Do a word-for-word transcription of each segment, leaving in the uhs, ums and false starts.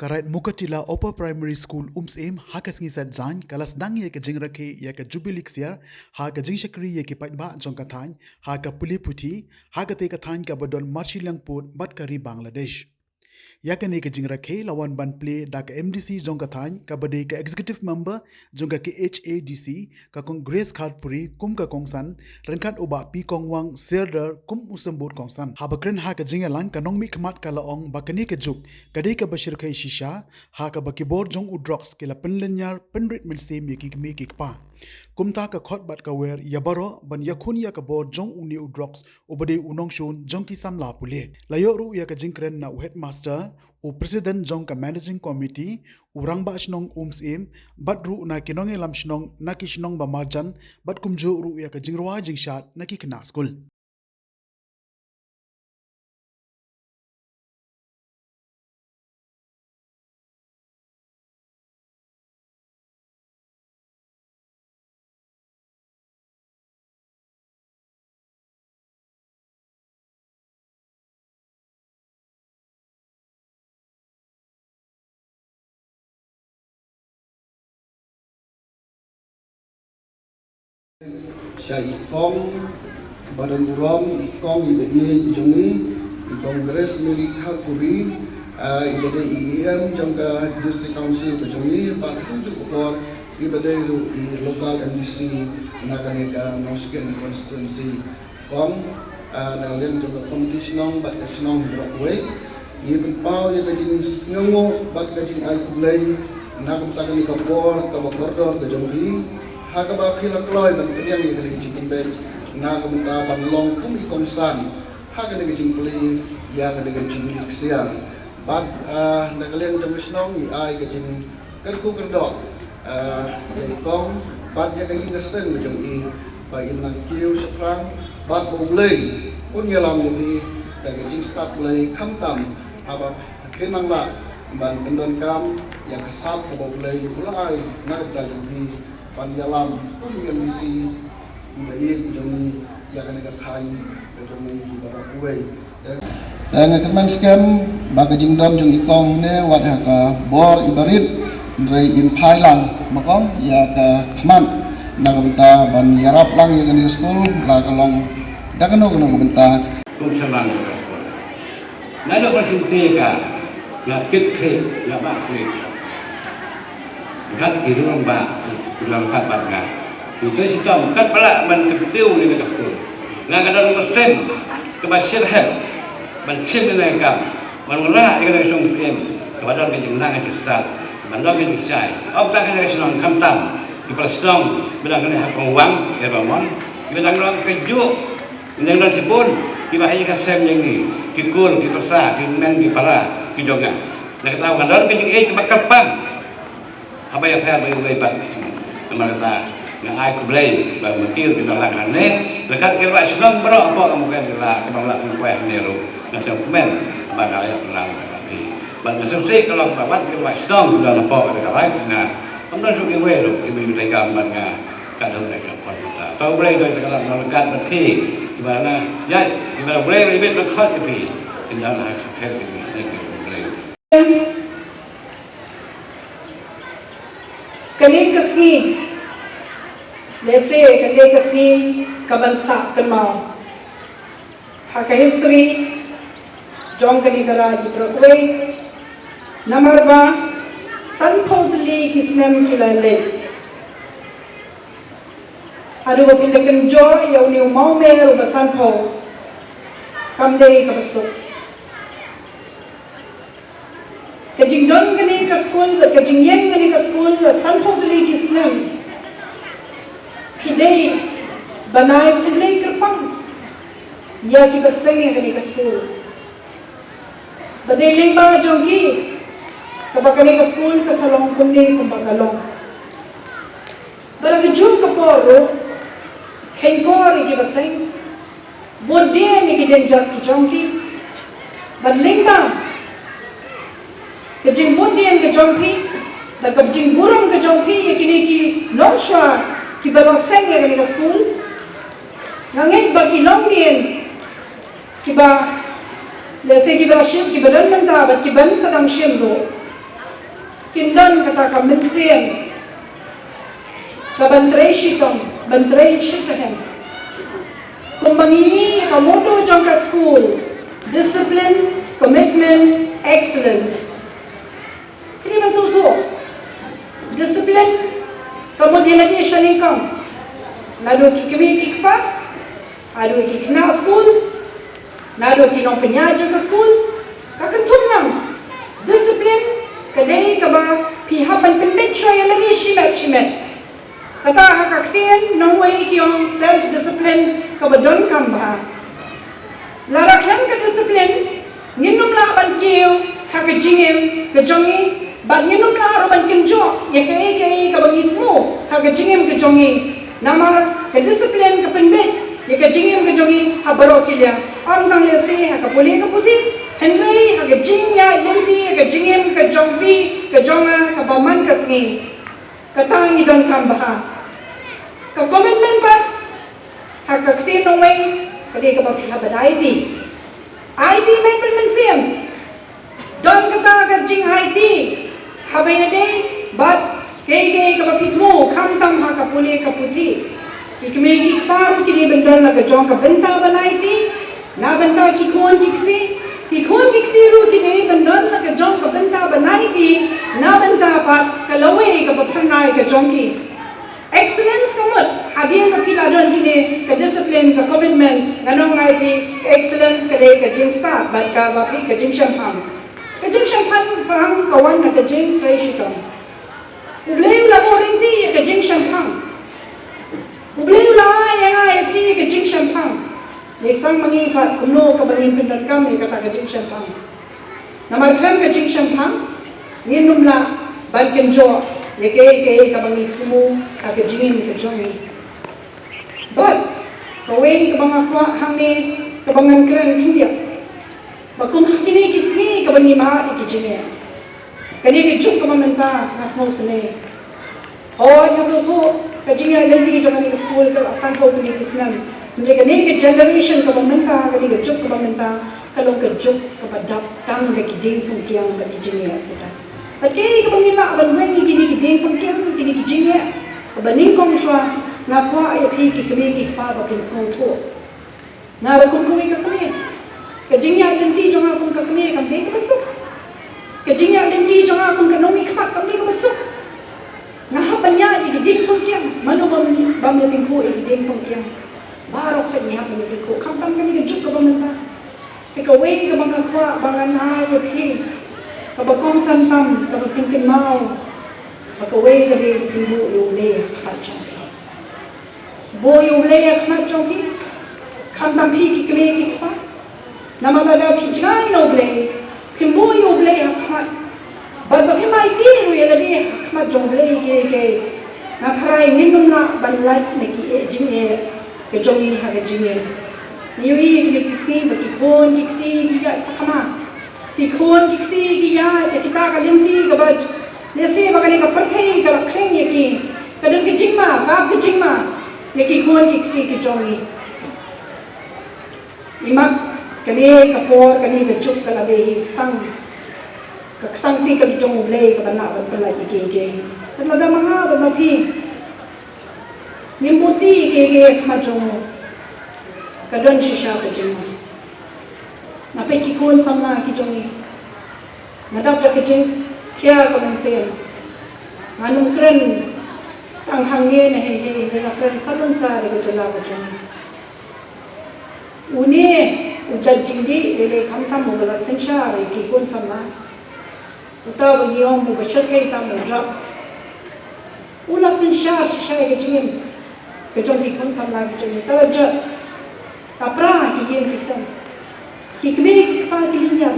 Ka Raid Mukatila Upper Primary School Umsyiem ha ka sngi Saitjaiñ ka la sdang ïa ka jingrakhe ïa ka Jubili Ksiar ha ka jingshakri ïa ki paidbah jong ka thaiñ ha ka pule puthi, ha kata ka thaiñ kaba don marshiliang pud bad ka ri Bangladesh. Ïa kane ka jingrakhe la wan ban plie da ka M D C jong ka thaiñ kaba dei ka Executive Member jong ka K H A D C, ka Kong Grace Kharpuri kum ka kongsan, ryngkat u Bah P Kongwang Sirdar kum u symbud kongsan. Haba kren ha ka jingïalang, ka nongmihkhmat ka la ong ba kane ka juk ka dei kaba shyrkhei shisha, ha kaba ki bor jong u drugs ki la pynlynñiar pynrit mynsiem ïa ki kmie ki kpa. Kumta ka khot bad ka wer ïa baroh ban ïakhun ïa ka bor jong une u drugs uba dei u nongshun jong ki samla pule. La ïoh ruh ïa ka jingkren na u headmaster, u president jong ka managing committee, u rangbah shnong Umsyiem, bad ruh na ki nongïalam shnong na ki shnong ba marjan, bad kumjuh ruh ïa ka jingrwai jingshad na ki khynnah skul. Sha i kong ba don burom, i kong iba ïeit jong ngi, i kong Grace Mary Kharpuri, ah, iba dei i E M jong ka District Council ka jong ngi, bad kumjuh ka por iba dei ruh i local M D C na kane ka Nongshken constituency. Kong, ah, na liang jong ka committee shnong bad ka shnong baroh kawei, ngi pynpaw ïa ka jingsngewnguh bad ka jingai khublei na ka bynta kane ka por kaba kordor ka jong phi, ha kaba phi la kloi ban pdiang ïa kane ka jingpynbeit na ka bynta ban long kum i kongsan ha kane ka jingplie ïa kane ka Jubili Ksiar. Bad, ah, na ka liang jong ka shnong ngi ai ka jing kyrkhu kyrdoh, eh, ïa i kong bad ïa ka ïing ka sem ka jong i, ba in nang kiew shaphrang bad ba U Blei un ïalam ïa phi da ka jingstad Blei, khamtam haba phin nang lah ban pyndonkam ïa ka sap kaba U Blei u la ai na ka bynta jong phi ban ïalam kum i M D C iba ïeit jong ngi ïa kane ka thaiñ ka jong ngi baroh kawei. Te nga kyrmen skhem ba ka jingdon jong i kong ne wat ha ka bor iba rit, hynrei in phai lang ma kong ïa ka khmat na ka bynta ban ïarap lang ïa kane ka skul la ka long da kano kano ka bynta. Kum sha lang ïa ka skul. Nga dok ban sngewthuh ïa ka, nga kit khlieh, nga bah khlieh. Kat ki ruh ba, ki ruh kat bad nga. Ki te shitom, kat ba lah ban kyntiew ïa ka skul. Nga ka don ka sem kaba shyrkhei ban shim ïa ka kam, ban wanrah ïa ka shong skem kaba don ka jingnang ka jingstad, ban don ka jingshai. Ym tang ka shnong, khamtam ki para shnong ba dang kane ha Kongwang, ïa ba mon, ki ba dang long kajuh. Ngi don shibun kiba ha ïing ha sem ïa ngi, ki khun, ki pyrsa, ki hynmen, ki para ki jong nga. Na kata ka daw nga don ka jingïeit kaba kyrpang haba ïapher bad U Blei bad. Namar kata nga ai khublei ba mynta ki don lang hangne, ryngkat ki rangbah shnong baroh hapoh ka Mawkyrwat, ki don lang hangne ruh. Nga sngewkmen ba nga ïa pynlang bad nga sngewsih ka long ba wat ki rangbah shnong ki don hapoh ka rai nga. Kam don shuh kiwei ruh kiba ïa treikam bad nga. Ka dang dei ka pon kita. To U Blei dei ka dang nang kat bad ki. Kiba na ïa, kiba U Blei dei bit na khot ki. Ki dang na ka kher ki seng ki U Blei. Kane ka sngi, lehse kane ka sngi kaban sah kynmaw ha ka history jong kane ka ri baroh kawei. Namar ba sanphew tylli ki snem ki la leit. Haduh ba phin da kynjoh ïa une u mawmer uba sanphew, kam dei kaba suk. Ka jingdon kane ka skul bad ka jingïeng kane ka skul la sanphew tylli ki snem, ki dei ban ai khublei kyrpang ïa kiba seng ïa kane ka skul. Ba dei lyngba jong ki kaba kane ka skul ka sa long kumne kumba ka long. Bad ha kajuh ka por ruh, kheiñ kor ïa kiba seng, bun dien ïa ki dienjat ki jong ki. Bad lyngba ka jingbun dien ka jong phi bad ka jingburom ka jong phi ïa kine ki nongshuwa kiba la seng ïa kane ka skul, nga ngeit ba ki longdien kiba, lehse kiba la shim, kiba don mynta bad kiban sa dang shim ruh, Kin don kata ka mynsiem ka ban trei shitom, ban trei shitrhem. Kumba ngi ïohi ka motto jong ka skul, discipline, commitment, excellence. Kine ban sngewthuh. Discipline ka mut ïa lade sha nyngkong. Naduh ki kmie ki kpa, naduh ki khynnah skul, naduh ki nongpynïaid jong ka skul, ka kynthup lang. Discipline ka dei kaba phi hap ban pynbeit shuwa ïa lade shimet shimet. Kata ha ka ktien nongwei ki ong self discipline kaba donkam bha. Lada khlem ka discipline, ngin ym lah ban kiew ha ka jingim ka jong ngi, bad ngin ym lah ruh ban kynjoh ïa kaei kaei kaba ngi thmu ha ka jingim ka jong ngi. Namar ka discipline ka pynbeit ïa ka jingim ka jong ngi ha baroh ki liang. Ym tang lehse ha ka pule ka puthi, hynrei ha ka jingïaid lynti, ha ka jingim ka jong phi, ka jong nga, kaba man ka sngi. Kata ngi donkam bha. Ka commitment pat, ha ka ktien nongwei, ka dei kaba phi hap ban aiti. Aiti mynta mynsiem. Don kata ka jingaiti haba ïadei bad kaei kaei kaba phi thmu, khamtam ha ka pule ka puthi. Ki kmie ki kpa ruh ki dei ban don la ka jong ka bynta ban aiti na bynta ki khun ki kti. Ki khun ki kti ruh ki dei ban don la ka jong ka bynta ban aiti na bynta pat ka lawei kaba phyrnai ka jong ki. Excellence ka mut, hadien ba phi la don kine, ka discipline, ka commitment, ngan ong ïa phi, ka excellence ka dei ka jingstad bad kaba phi ka jingshemphang. Ka jingshemphang ka wan na ka jingtrei shitom. U Blei u la buh ryntih ïa ka jingshemphang. U Blei u la ai ïa nga ïa phi ka jingshemphang. Ngi sngewthuh ma ngi pat kumno kaba ngin pyndonkam ïa kata ka jingshemphang. Namar khlem ka jingshemphang, ngin ym lah ban kynjoh ïa kaei kaei kaba ngi thmu ha ka jingim ka jong ngi. Bad kawei kaba nga kwah hangne, kaba ngan kren khyndiat, ba kum ha kine ki sngi kaba ngi mad ïa ki jingeh, kane ka juk kaba mynta nga sngewsynei. Hooid, nga sngewthuh ka jingïaid lynti jong kane ka skul ka la san phew tylli ki snem. Hynrei kane ka generation kaba mynta, kane ka juk kaba mynta, ka long ka juk kaba dap tang da ki diengphungkiang bad ki jingeh. Bad kaei kaba ngi lah ban weng ïa kine ki diengphungkiang, kine ki jingeh, kaba nyngkong shuwa, nga kwah ïa phi ki kmie ki kpa ba phin sngewthuh. Nga ruh kum kawei ka kmie, ka jingïaid lynti jong nga kum ka kmie kam dei kaba suk. Ka jingïaid lynti jong nga kum ka nongmihkhmat kam dei kaba suk. Nga hap ban ïaid ïa ki diengphungkiang, mano bym, bym ïatyngkhuh ïa ki diengphungkiang. Baroh khoit ngi hap ban ïatyngkhuh, khamtam kane ka juk kaba mynta. Te kawei kaba nga kwah ba ngan ai ïa phi, kaba kongsan tam, kaba phin kynmaw, ba kawei ka dei phin buh ïa U Blei ha khmat jong phi. Buh ïa U Blei ha khmat jong phi, khamtam phi ki kmie ki kpa. Namar lada phi jngai na U Blei, phim buh ïa U Blei ha khmat, bad ba phim aiti ruh ïa lade ha khmat jong U Blei kiei kiei, nga tharai ngin ym lah ban lait na ki jingeh ka jong ngi ha ka jingim. Ngi ïohi ïa kine ki sngi ba ki khun ki kti ki ïaid sakma. Ki khun ki kti ki ïaid ïa kita ka lynti kaba lehse ba kane ka pyrthei ka la khring ïa ki. Ka don ka jingma, ka, ka jingma ïa ki khun ki kti ki jong ngi. Imat kane ka por, kane ka juk ka la dei hi sang, ka ksang ti ka jong U Blei kaba lah ban pynlait ïa kiei kiei. Te lada ma nga bad ma phi ngim buh ti kiei kiei ha khmat jong U, ka don shisha ka jingma. Nga peit ki khun samla ki jong ngi, nga dap da ka jingkhia ka mynsiem. Ngan ym kren tang hangne ne hei hei, nga kren sa lun sa da ka jylla ka jong ngi. Une u jait jingdih lei lei khamtam uba la synshar ïa ki khun samla, uta uba ngi ong uba shyrkhei tam ïa drugs. U la synshar shisha ïa ka jingim ka jong ki khun samla ki jong ngi. Ta la jot, ta pra ki ïing ki sem, ki kmie ki kpa ki lynñiar.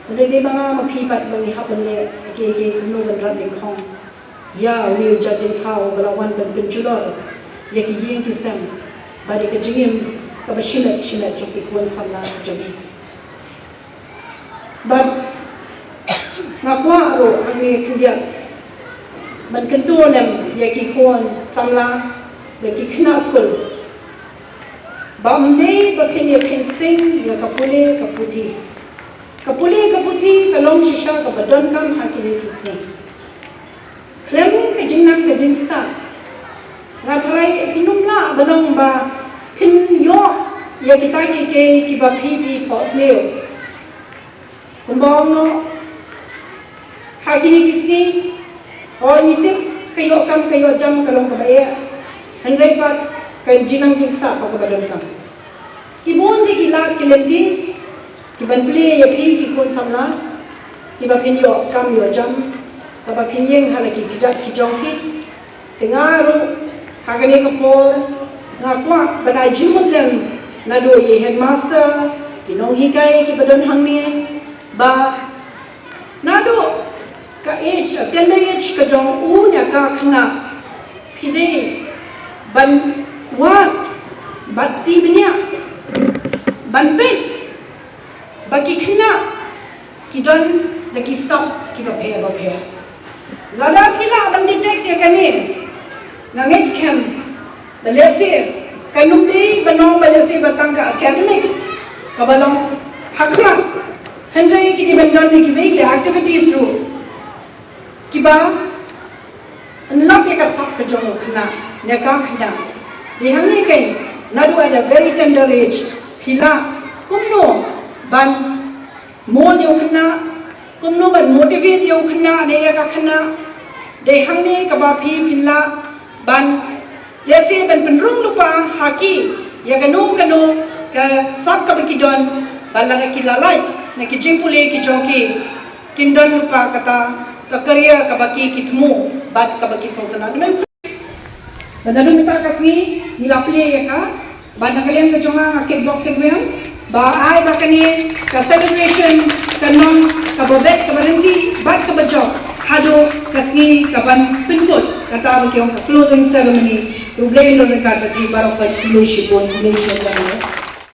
Hynrei dei ma nga ma phi pat ba ngi hap ban leh kiei kiei kumno ban rat nyngkong ïa une u jait jingthaw ba la wan ban pynjulor ïa ki ïing ki sem bad ïa ka jingim kaba shimet shimet jong ki khun samla ki jong ngi. Bad nga kwah ruh hangne khyndiat ban kyntu lem ïa ki khun samla bad ki khynnah skul ba ym dei ba phin ïa phin sing ïa ka pule ka puthi. Ka pule ka puthi ka long shisha kaba donkam ha kine ki sngi. Khlem ka jingnang ka jingsah, nga tharai phin ym lah ban ong ba phin ïoh ïa kita kiei kiei kiba phi phi phohsniew. Kumba ong noh, ha kine ki sngi, hooid ngi tip ka ïoh kam ka ïoh jam ka long kaba eh, hynrei pat ka jingnang jingsah pat kaba donkam. Ki bun de ki lad ki lynti kiban plie ïa phi ki khun samla, kiba phin ïoh kam ïoh jam, kaba phin ïeng ha la ki kjat ki jong phi. Te nga ruh ha kane ka por nga kwah ban ai jingmut lem naduh ïa i headmaster, ki nonghikai kiba don hangne, ba naduh ka age, tender age ka jong une ka khynnah, phi dei ban wad bad ti bniah ban peit ba ki khynnah ki don da ki sap kiba pher ba pher. Lada phi lah ban detect ïa kane, nga ngeit skhem ba lehse kan ym dei ban ong ba lehse ba tang ka academic kaba long ha khmat, hynrei ki dei ban don da kiwei ki activities ruh kiba yn lap ïa ka sap ka jong u khynnah ne ka khynnah. Dei hangne keiñ, naduh at a very tender age phi lah kumno ban mold ïa u khynnah, kumno ban motivate ïa u khynnah ne ïa ka khynnah. Dei hangne kaba phi phin lah ban, lehse ban pynrung lypa ha ki ïa kano kano ka sap kaba ki don, ba lada ki la lait na ki jingpule ki jong ki, kin don lypa kata ka career kaba ki ki thmu bad kaba ki sngewtynnat. Bad naduh mynta ka sngi ngi la plie ïa ka, bad na ka liang ka jong nga, nga kitbok kitwem ba ai ba kane ka celebration kan long kaba beit, kaba ryntih bad kaba jop haduh ka sngi kaban pynkut, kata ba ki ong ka closing ceremony. U Blei un don ryngkat bad phi baroh, bad khublei shibun, khublei shibun.